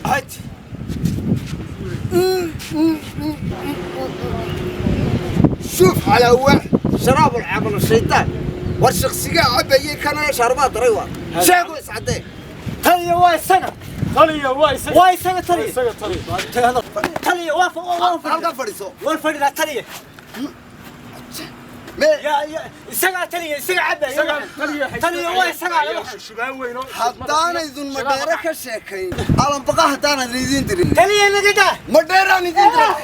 Haj. شوف على واحد شراب العقل الشيطان والشخصية عبي كان شربات ريوة شاقو يسعدين. Taliya, waa isaga. Taliya, waa isaga. Waa isaga, taliya. Isaga, taliya. Taliya, waa halka fadhiiso. Waan fadhidaa, taliya. Me- Ya isagaa, taliya, isaga cabaya. Isaga, taliya. Taliya, waa isaga. Shubaan weyn oo Haddaanaydun madheere ka sheekayn alanbaqa, haddaanan idiin dirin. Taliya, naga daa. Madheeraan idiin dirin.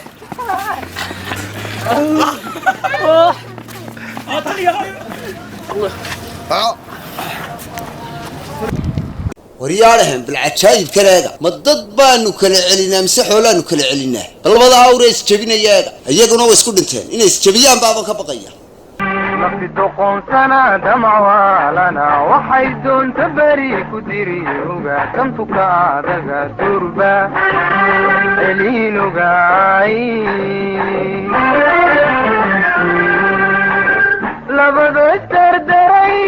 Taliya. Waryaadhahan, bal cajaayib kaleega, ma dad baanu kala celinaa mise xoolaanu kala celinaa? Bal labada awre isjebinayaega, iyaguna way isku dhinteen, inay isjebiyaan baaban ka baqaya. Nafti doqonsana damcwaalana waxay doonta beri ku diri oga tantuka adaga durba celiinogaay labado isdardaray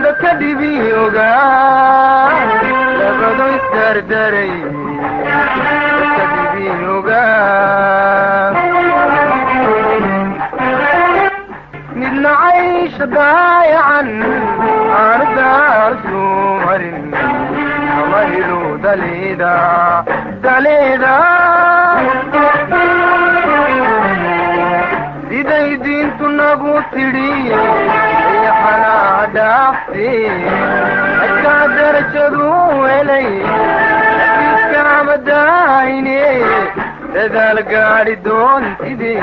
dadka dhibi ogaa, labado isdardaray dadka dhibi ogaa, midna caysha daayacan aanu daarsu marin kama helo daleeda daleeda. Siday diintu nagu tidhi xanaa dhaafte adkaa darajadu helay iskama daayne dadaal gaadhi doontide.